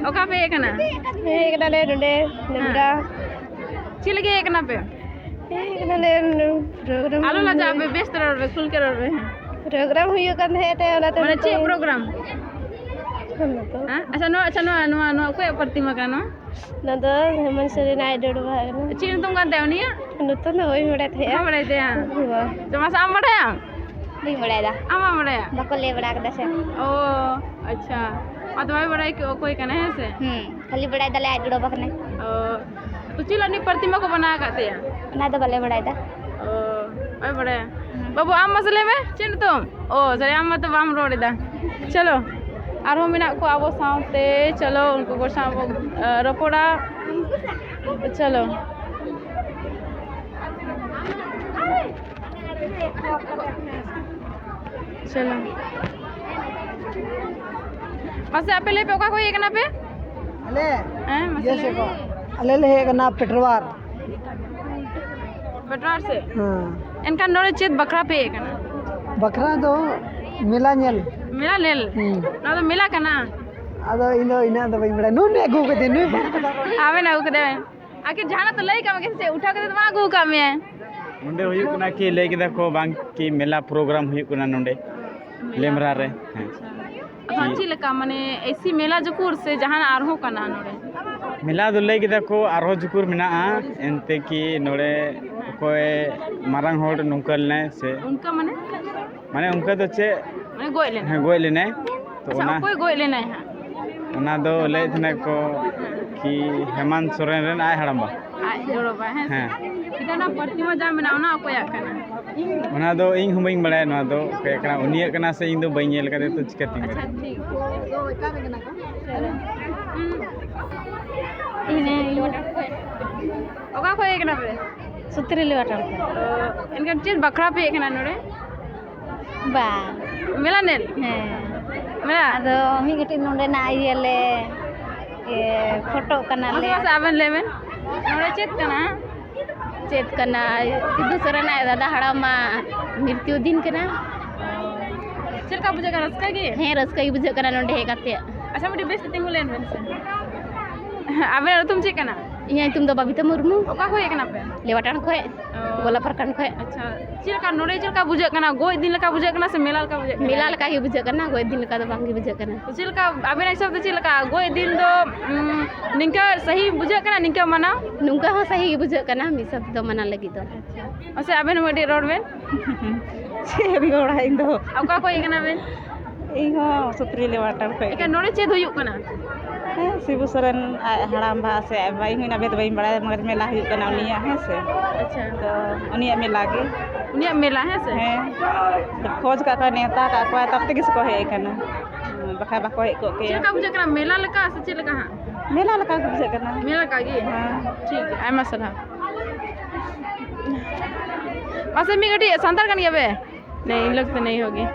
ᱚᱠᱟ ᱯᱮ ᱦᱮᱡ ᱟᱠᱟᱱᱟ? ᱦᱮᱡ ᱟᱠᱟᱱᱟᱞᱮ ᱱᱚᱰᱮ, ᱦᱮᱸ᱾ ᱱᱮᱢᱰᱟ᱾ ᱪᱮᱫ ᱞᱟᱹᱜᱤᱫ ᱦᱮᱡ ᱟᱠᱟᱱᱟ ᱯᱮ? ᱦᱮᱡ ᱟᱠᱟᱱᱟᱞᱮ ᱱᱚᱰᱮ program ᱟᱞᱚ ᱞᱟᱡᱟᱜ ᱯᱮ, ᱵᱮᱥ ᱛᱮ ᱨᱚᱲ ᱯᱮ, ᱠᱷᱩᱞ ᱠᱮ ᱨᱚᱲ ᱯᱮ᱾ Program ᱦᱩᱭᱩᱜ ᱠᱟᱱ ᱛᱟᱦᱮᱸᱫ ᱛᱮ, ᱚᱱᱟᱛᱮ ᱢᱟᱱᱮ ᱱᱚᱛᱮ ᱪᱮᱫ program? ᱚᱱᱟ ᱫᱚ᱾ ᱦᱮᱸ? ᱟᱪᱪᱷᱟ, ᱱᱚᱣᱟ, ᱟᱪᱪᱷᱟ, ᱱᱚᱣᱟ, ᱱᱚᱣᱟ, ᱱᱚᱣᱟ ᱚᱠᱚᱭᱟᱜ ᱯᱨᱚᱛᱤᱢᱟ ᱠᱟᱱᱟ ᱱᱚᱣᱟ? ᱱᱚᱣᱟ ᱫᱚ ᱦᱮᱢᱚᱱᱛ ᱥᱚᱨᱮᱱ ᱟᱡ ᱰᱚᱰᱚ ᱵᱟ ᱠᱟᱱᱟ᱾ ᱪᱮᱫ ᱧᱩᱛᱩᱢ ᱠᱟᱱ ᱛᱟᱭᱟ ᱩᱱᱤᱭᱟᱜ? ᱱᱤᱛᱚᱝ ᱫᱚ ᱵᱟᱹᱧ ᱵᱟᱲᱟᱭ ᱛᱟᱦᱮᱸᱜᱼᱟ᱾ ᱵᱟᱢ ᱵᱟᱲᱟᱭ ᱛᱟᱭᱟ? ᱵᱟ᱾ ᱛᱚ ᱢᱟᱥᱮ ᱟᱢ ᱵᱟᱲᱟᱭᱟᱢ? ᱵᱟᱹᱧ ᱵᱟᱲᱟᱭ ᱫᱟ᱾ ᱟᱢ ᱵᱟᱢ ᱵᱟᱲᱟᱭᱟ? ᱵᱟᱠᱚ ᱞᱟᱹᱭ ᱵᱟᱲᱟ ᱠᱟᱫᱟ ᱥᱮ᱾ ᱚ, ᱟᱪᱪᱷᱟ᱾ ᱟᱫᱚ ᱵᱟᱭ ᱵᱟᱲᱟᱭ ᱠᱮᱫ ᱚᱠᱚᱭ ᱠᱟᱱᱟᱭ, ᱦᱮᱸ ᱥᱮ? ᱦᱩᱸ, ᱠᱷᱟᱹᱞᱤ ᱵᱟᱲᱟᱭ ᱫᱟᱞᱮ ᱟᱡ ᱰᱚᱰᱚ ᱵᱟ ᱠᱟᱱᱟᱭ᱾ ᱚ, ᱛᱚ ᱪᱮᱫ ᱞᱟᱹᱜᱤᱫ ᱩᱱᱤ ᱯᱨᱚᱛᱤᱢᱟ ᱠᱚ ᱵᱮᱱᱟᱣ ᱟᱠᱟᱫ ᱛᱟᱭᱟ? ᱚᱱᱟ ᱫᱚ ᱵᱟᱞᱮ ᱵᱟᱲᱟᱭ ᱫᱟ᱾ ᱚ, ᱵᱟᱭ ᱵᱟᱲᱟᱭᱟ᱾ ᱦᱩᱸ᱾ ᱵᱟᱹᱵᱩ, ᱟᱢ ᱢᱟᱥᱮ ᱞᱟᱹᱭ ᱢᱮ, ᱪᱮᱫ ᱧᱩᱛᱩᱢ? ᱚ, sorry, ᱟᱢ ᱢᱟᱛᱚ ᱵᱟᱢ ᱨᱚᱲ ᱮᱫᱟ᱾ ᱪᱚᱞᱚ, ᱟᱨᱦᱚᱸ ᱢᱮᱱᱟᱜ ᱠᱚᱣᱟ ᱟᱵᱚ ᱥᱟᱶᱛᱮ᱾ ᱪᱚᱞᱚ, ᱩᱱᱠᱩ ᱠᱚ ᱥᱟᱶ ᱵᱚ, ᱮ, ᱨᱚᱯᱚᱲᱟ᱾ ᱪᱚᱞᱚ᱾ ᱪᱚᱞᱚ᱾ ᱢᱟᱥᱮ ᱟᱯᱮ ᱞᱟᱹᱭ ᱯᱮ, ᱚᱠᱟ ᱠᱷᱚᱱ ᱦᱮᱡ ᱠᱟᱱᱟ ᱯᱮ? ᱟᱞᱮ? ᱦᱮᱸ, ᱢᱟᱥᱮ ᱤᱭᱟᱹ ᱞᱟᱹᱭ ᱥᱮᱫ ᱢᱮ᱾ ᱠᱷᱚᱱ᱾ ᱟᱞᱮ ᱞᱮ ᱦᱮᱡ ᱠᱟᱱᱟ ᱯᱮᱴᱨᱣᱟᱨ᱾ ᱯᱮᱴᱨᱣᱟᱨ ᱥᱮᱫ? ᱦᱮᱸ᱾ ᱮᱱᱠᱷᱟᱱ ᱱᱚᱰᱮ ᱪᱮᱫ ᱵᱟᱠᱷᱨᱟ ᱯᱮ ᱦᱮᱡ ᱠᱟᱱᱟ? ᱵᱟᱠᱷᱨᱟ ᱫᱚ ᱢᱮᱞᱟ ᱧᱮᱞ᱾ ᱢᱮᱞᱟ ᱧᱮᱞ? ᱦᱩᱸ᱾ ᱱᱚᱣᱟ ᱫᱚ ᱢᱮᱞᱟ ᱠᱟᱱᱟ? ᱟᱫᱚ ᱤᱧ ᱫᱚ ᱤᱱᱟᱹᱜ ᱫᱚ ᱵᱟᱹᱧ ᱵᱟᱲᱟᱭᱟ᱾ ᱱᱩᱱᱩ ᱟᱹᱜᱩ ᱠᱟᱫᱮ, ᱱᱩᱭ ᱵᱟᱝ ᱠᱟᱱᱟ᱾ ᱟᱵᱮᱱ ᱟᱹᱜᱩ ᱠᱟᱫᱮ ᱵᱮᱱ᱾ ᱟᱨ ᱠᱤ ᱡᱟᱦᱟᱱᱟᱜ ᱛᱚ ᱞᱟᱹᱭ ᱠᱟᱜ ᱢᱮ, ᱥᱮ ᱩᱴᱷᱟᱹᱣ ᱠᱟᱛᱮ ᱫᱚ ᱵᱟᱝ ᱟᱹᱜᱩ ᱠᱟᱜ ᱢᱮᱭᱟ᱾ ᱱᱚᱸᱰᱮ ᱦᱩᱭᱩᱜ ᱠᱟᱱᱟ ᱠᱤ ᱞᱟᱹᱭ ᱠᱮᱫᱟ ᱠᱚ ᱵᱟᱝ ᱠᱤ ᱢᱮᱞᱟ ᱯᱨᱳᱜᱨᱟᱢ ᱦᱩᱭᱩᱜ ᱠᱟᱱᱟ ᱱᱚᱸᱰᱮ ᱞᱮᱢᱨᱟ ᱨᱮ᱾ ᱦᱮᱸ᱾ ᱟᱫᱚ ᱪᱮᱫ ᱞᱮᱠᱟ, ᱢᱟᱱᱮ ᱮᱭᱥᱤ ᱢᱮᱞᱟ ᱡᱩᱠᱩᱨ ᱥᱮ ᱡᱟᱦᱟᱱᱟᱜ ᱟᱨᱦᱚᱸ ᱠᱟᱱᱟ ᱱᱚᱸᱰᱮ? ᱢᱮᱞᱟ ᱫᱚ ᱞᱟᱹᱭ ᱠᱮᱫᱟ ᱠᱚ ᱟᱨᱦᱚᱸ ᱡᱩᱠᱩᱨ ᱢᱮᱱᱟᱜᱼᱟ, ᱮᱱᱛᱮ ᱠᱤ ᱱᱚᱰᱮ ᱚᱠᱚᱭ ᱢᱟᱨᱟᱝ ᱦᱚᱲ ᱱᱚᱝᱠᱟ ᱞᱮᱱᱟᱭ ᱥᱮ ᱚᱱᱠᱟ ᱢᱟᱱᱮ? ᱢᱟᱱᱮ ᱚᱱᱠᱟ ᱫᱚ ᱪᱮᱫ? ᱢᱟᱱᱮ ᱜᱚᱡ ᱞᱮᱱᱟ? ᱦᱮᱸ, ᱜᱚᱡ ᱞᱮᱱᱟᱭ᱾ ᱛᱚ ᱟᱪᱪᱷᱟ, ᱚᱱᱟ ᱚᱠᱚᱭ ᱜᱚᱡ ᱞᱮᱱᱟᱭ ᱦᱟᱸᱜ? ᱚᱱᱟ ᱫᱚ ᱞᱟᱹᱭᱮᱫ ᱛᱟᱦᱮᱱᱟ ᱠᱚ ᱠᱤ ᱦᱮᱢᱟᱱᱛ ᱥᱚᱨᱮᱱ ᱨᱮᱱ ᱟᱡ ᱦᱟᱲᱟᱢᱵᱟ᱾ ᱟᱡ ᱡᱚᱲᱚᱵᱟ, ᱦᱮᱸ ᱥᱮ? ᱦᱮᱸ᱾ ᱮᱱᱠᱷᱟᱱ ᱚᱱᱟ ᱯᱨᱚᱛᱤᱢᱟ ᱡᱟ ᱢᱮᱱᱟᱜᱼᱟ, ᱚᱱᱟ ᱚᱠᱚᱭᱟᱜ ᱠᱟᱱᱟ? ᱚᱱᱟ ᱫᱚ ᱤᱧ ᱦᱚᱸ ᱵᱟᱹᱧ ᱵᱟᱲᱟᱭᱟ ᱱᱚᱣᱟ ᱫᱚ ᱚᱠᱚᱭᱟᱜ ᱠᱟᱱᱟ, ᱩᱱᱤᱭᱟᱜ ᱠᱟᱱᱟ ᱥᱮ ᱤᱧ ᱫᱚ ᱵᱟᱹᱧ ᱧᱮᱞ ᱠᱟᱫᱮ, ᱛᱚ ᱪᱤᱠᱟᱹᱛᱤᱧ ᱟᱪᱪᱷᱟ, ᱵᱟᱲᱟᱭᱟ? ᱴᱷᱤᱠ᱾ ᱦᱩᱸ᱾ ᱤᱧ ᱚᱠᱟ ᱠᱷᱚᱡ ᱦᱮᱡ ᱠᱟᱱᱟ ᱯᱮ? ᱥᱩᱛᱨᱤ ᱞᱮᱣᱟᱴᱟᱲ ᱠᱷᱚᱡ᱾ ᱚ, ᱮᱱᱠᱷᱟᱱ ᱪᱮᱫ ᱵᱟᱠᱷᱨᱟ ᱯᱮ ᱦᱮᱡ ᱠᱟᱱᱟ ᱱᱚᱰᱮ? ᱵᱟᱝ᱾ ᱢᱮᱞᱟ ᱧᱮᱞ? ᱦᱮᱸ᱾ ᱢᱮᱞᱟ? ᱟᱫᱚ ᱢᱤᱫ ᱠᱟᱹᱴᱤᱡ ᱱᱚᱰᱮᱱᱟᱜ ᱤᱭᱟᱹ ᱞᱮ, ᱤᱭᱟᱹ, ᱯᱷᱳᱴᱳᱜ ᱠᱟᱱᱟᱞᱮ᱾ ᱢᱟᱥᱮ, ᱢᱟᱥᱮ, ᱟᱵᱮᱱ ᱞᱟᱹᱭ ᱵᱮᱱ, ᱱᱚᱰᱮ ᱪᱮᱫ ᱠᱟᱱᱟ? ᱪᱮᱫ ᱠᱟᱱᱟ? ᱥᱤᱵᱩ ᱥᱚᱨᱮᱱ ᱟᱡ ᱫᱟᱫᱟ ᱦᱟᱲᱟᱢᱟᱜ ᱢᱤᱨᱛᱤᱭᱩ ᱫᱤᱱ ᱠᱟᱱᱟ᱾ ᱪᱮᱫ ᱞᱮᱠᱟ ᱵᱩᱡᱷᱟᱹᱜ ᱠᱟᱱᱟ? ᱨᱟᱹᱥᱠᱟᱹ ᱜᱮ? ᱦᱮᱸ, ᱨᱟᱹᱥᱠᱟᱹ ᱜᱮ ᱵᱩᱡᱷᱟᱹᱜ ᱠᱟᱱᱟ ᱱᱚᱰᱮ ᱦᱮᱡ ᱠᱟᱛᱮ᱾ ᱟᱪᱪᱷᱟ, ᱢᱤᱫᱴᱤᱡ ᱵᱮᱥ ᱛᱮ ᱛᱤᱸᱜᱩ ᱞᱮᱱ ᱵᱮᱱ ᱥᱮ᱾ ᱟᱵᱮᱱᱟᱜ ᱧᱩᱛᱩᱢ ᱪᱮᱫ ᱠᱟᱱᱟ? ᱤᱧᱟᱹᱜ ᱧᱩᱛᱩᱢ ᱫᱚ ᱵᱟᱵᱤᱛᱟ ᱢᱩᱨᱢᱩ᱾ ᱚᱠᱟ ᱠᱷᱚᱡ ᱦᱮᱡ ᱠᱟᱱᱟ ᱯᱮ? ᱞᱮᱣᱟᱴᱟᱲ ᱠᱷᱚᱡ, ᱚ᱾ ᱜᱳᱞᱟ ᱯᱨᱚᱠᱷᱚᱸᱰ ᱠᱷᱚᱡ᱾ ᱟᱪᱪᱷᱟ, ᱪᱮᱫ ᱞᱮᱠᱟ ᱱᱚᱰᱮ, ᱪᱮᱫ ᱞᱮᱠᱟ ᱵᱩᱡᱷᱟᱹᱜ ᱠᱟᱱᱟ? ᱜᱚᱡ ᱫᱤᱱ ᱞᱮᱠᱟ ᱵᱩᱡᱷᱟᱹᱜ ᱠᱟᱱᱟ ᱥᱮ ᱢᱮᱞᱟ ᱞᱮᱠᱟ ᱵᱩᱡᱷᱟᱹᱜ ᱠᱟᱱᱟ? ᱢᱮᱞᱟ ᱞᱮᱠᱟ ᱜᱮ ᱵᱩᱡᱷᱟᱹᱜ ᱠᱟᱱᱟ, ᱜᱚᱡ ᱫᱤᱱ ᱞᱮᱠᱟ ᱫᱚ ᱵᱟᱝ ᱜᱮ ᱵᱩᱡᱷᱟᱹᱜ ᱠᱟᱱᱟ᱾ ᱪᱮᱫ ᱞᱮᱠᱟ ᱟᱵᱮᱱᱟᱜ ᱦᱤᱥᱟᱹᱵ ᱛᱮ ᱪᱮᱫ ᱞᱮᱠᱟ ᱜᱚᱡ ᱫᱤᱱ ᱫᱚ, ᱩᱢ, ᱱᱤᱝᱠᱟᱹ ᱥᱟᱹᱦᱤ ᱵᱩᱡᱷᱟᱹᱜ ᱠᱟᱱᱟ ᱱᱤᱝᱠᱟᱹ ᱢᱟᱱᱟᱣ? ᱱᱚᱝᱠᱟ ᱦᱚᱸ ᱥᱟᱹᱦᱤ ᱜᱮ ᱵᱩᱡᱷᱟᱹᱜ ᱠᱟᱱᱟ, ᱢᱤᱫ ᱦᱤᱥᱟᱹᱵ ᱛᱮᱫᱚ ᱢᱟᱱᱟᱣ ᱞᱟᱹᱜᱤᱫ ᱫᱚ᱾ ᱢᱟᱥᱮ ᱟᱵᱮᱱ ᱦᱚᱸ ᱟᱹᱰᱤ ᱨᱚᱲ ᱵᱮᱱ᱾ ᱪᱮᱫ ᱮᱢ ᱨᱚᱲᱟ ᱤᱧ ᱫᱚ? ᱚᱠᱟ ᱠᱷᱚᱡ ᱠᱟᱱᱟ ᱵᱮᱱ? ᱤᱧ ᱦᱚᱸ ᱥᱩᱛᱨᱤ ᱞᱮᱣᱟᱴᱟᱲ ᱠᱷᱚᱡ ᱜᱮ᱾ ᱮᱱᱠᱷᱟᱱ ᱱᱚᱰᱮ ᱪᱮᱫ ᱦᱩᱭᱩᱜ ᱠᱟᱱᱟ? ᱦᱮᱸ, ᱥᱤᱵᱩ ᱥᱚᱨᱮᱱ ᱟᱡ ᱦᱟᱲᱟᱢ ᱵᱟ ᱥᱮ ᱟᱡ ᱵᱟ, ᱤᱧ ᱦᱚᱸ ᱤᱱᱟᱹ ᱵᱷᱮᱫ ᱵᱟᱹᱧ ᱵᱟᱲᱟᱭᱟ, ᱢᱚᱜᱚᱡᱽ ᱢᱮᱞᱟ ᱦᱩᱭᱩᱜ ᱠᱟᱱᱟ ᱩᱱᱤᱭᱟᱜ, ᱦᱮᱸ ᱥᱮ? ᱟᱪᱪᱷᱟ᱾ ᱛᱚ ᱩᱱᱤᱭᱟᱜ ᱢᱮᱞᱟ ᱜᱮ᱾ ᱩᱱᱤᱭᱟᱜ ᱢᱮᱞᱟ, ᱦᱮᱸ ᱥᱮ? ᱦᱮᱸ, ᱠᱷᱚᱡᱽ ᱠᱟᱜ ᱠᱚᱣᱟ, ᱱᱮᱣᱛᱟ ᱠᱟᱜ ᱠᱚᱣᱟ, ᱛᱟᱵ ᱛᱮᱜᱮ ᱥᱮᱠᱚ ᱦᱮᱡ ᱟᱠᱟᱱᱟ᱾ ᱦᱮᱸ, ᱵᱟᱠᱷᱟᱡ ᱵᱟᱠᱚ ᱦᱮᱡ ᱠᱚᱜ ᱪᱮᱫ ᱠᱮᱭᱟ᱾ ᱞᱮᱠᱟ ᱵᱩᱡᱷᱟᱹᱜ ᱠᱟᱱᱟ? ᱢᱮᱞᱟ ᱞᱮᱠᱟ ᱥᱮ ᱪᱮᱫ ᱞᱮᱠᱟ ᱦᱟᱸᱜ? ᱢᱮᱞᱟ ᱞᱮᱠᱟ ᱜᱮ ᱵᱩᱡᱷᱟᱹᱜ ᱠᱟᱱᱟ᱾ ᱢᱮᱞᱟ ᱞᱮᱠᱟ ᱜᱮ? ᱦᱮᱸ᱾ ᱴᱷᱤᱠ ᱜᱮᱭᱟ, ᱟᱭᱢᱟ ᱥᱟᱨᱦᱟᱣ᱾ ᱢᱟᱥᱮ ᱢᱤᱫ ᱠᱟᱹᱴᱤᱡ ᱥᱟᱱᱛᱟᱲ ᱠᱟᱱ ᱜᱮᱭᱟ ᱯᱮ? नहीं, इन लोग तो नहीं होगी।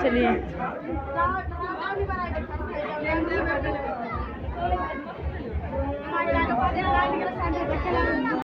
चलिए।